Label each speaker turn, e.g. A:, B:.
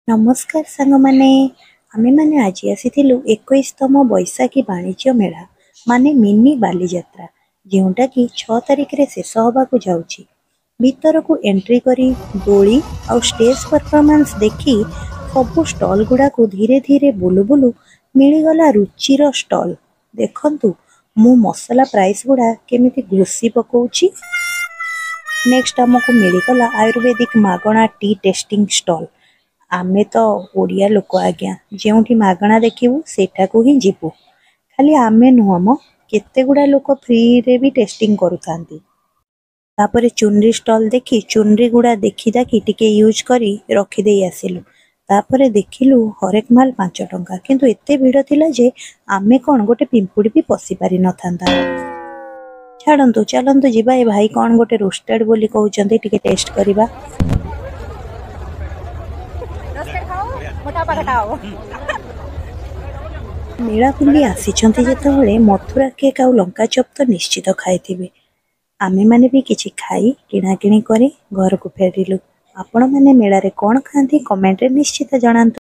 A: ନମସ୍କାର ସାଙ୍ଗମାନେ, ଆମେମାନେ ଆଜି ଆସିଥିଲୁ 21ତମ ବୈଶାଖୀ ବାଣିଜ୍ୟ ମେଳା, ମାନେ ମିନି ବାଲିଯାତ୍ରା, ଯେଉଁଟାକି 6 ତାରିଖରେ ଶେଷ ହେବାକୁ ଯାଉଛି। ଭିତରକୁ ଏଣ୍ଟ୍ରି କରି ଦୋଳି ଆଉ ଷ୍ଟେଜ୍ ପରଫର୍ମାନ୍ସ ଦେଖି ସବୁ ଷ୍ଟଲ୍ ଗୁଡ଼ାକୁ ଧୀରେ ଧୀରେ ବୁଲୁ ବୁଲୁ ମିଳିଗଲା ରୁଚିର ଷ୍ଟଲ୍। ଦେଖନ୍ତୁ, ମୁଁ ମସଲା ପ୍ରାଇସ୍ ଗୁଡ଼ା କେମିତି ଘୋଷି ପକଉଛି। ନେକ୍ସଟ ଆମକୁ ମିଳିଗଲା ଆୟୁର୍ବେଦିକ ମାଗଣା ଟି ଟେଷ୍ଟିଂ ଷ୍ଟଲ୍। ଆମେ ତ ଓଡ଼ିଆ ଲୋକ ଆଜ୍ଞା, ଯେଉଁଠି ମାଗଣା ଦେଖିବୁ ସେଠାକୁ ହିଁ ଯିବୁ। ଖାଲି ଆମେ ନୁହଁ ମ, କେତେ ଗୁଡ଼ା ଲୋକ ଫ୍ରିରେ ବି ଟେଷ୍ଟିଂ କରୁଥାନ୍ତି। ତାପରେ ଚୁନରି ଷ୍ଟଲ୍ ଦେଖି ଚୁନରି ଗୁଡ଼ା ଦେଖି ଦାଖି ଟିକେ ୟୁଜ୍ କରି ରଖିଦେଇ ଆସିଲୁ। ତାପରେ ଦେଖିଲୁ ହରେକ ମାଲ 5 ଟଙ୍କା। କିନ୍ତୁ ଏତେ ଭିଡ଼ ଥିଲା ଯେ ଆମେ କ'ଣ, ଗୋଟେ ପିମ୍ପୁଡ଼ି ବି ପଶି ପାରିନଥାନ୍ତା। ଛାଡ଼ନ୍ତୁ, ଚାଲନ୍ତୁ ଯିବା। ଏ ଭାଇ କ'ଣ ଗୋଟେ ରୋଷ୍ଟେଡ୍ ବୋଲି କହୁଛନ୍ତି, ଟିକେ ଟେଷ୍ଟ କରିବା।
B: रोस्टेड खाओ, मोटापा घटाओ।
A: ମେଳା ବୁଲି ଆସିଛନ୍ତି ଯେତେବେଳେ ମଥୁରା କେକ୍ ଆଉ ଲଙ୍କା ଚପ୍ ତ ନିଶ୍ଚିତ ଖାଇଥିବେ। ଆମେମାନେ ବି କିଛି ଖାଇ କିଣାକିଣି କରି ଘରକୁ ଫେରିଲୁ। ଆପଣମାନେ ମେଳାରେ କ'ଣ ଖାଆନ୍ତି, କମେଣ୍ଟରେ ନିଶ୍ଚିତ ଜଣାନ୍ତୁ।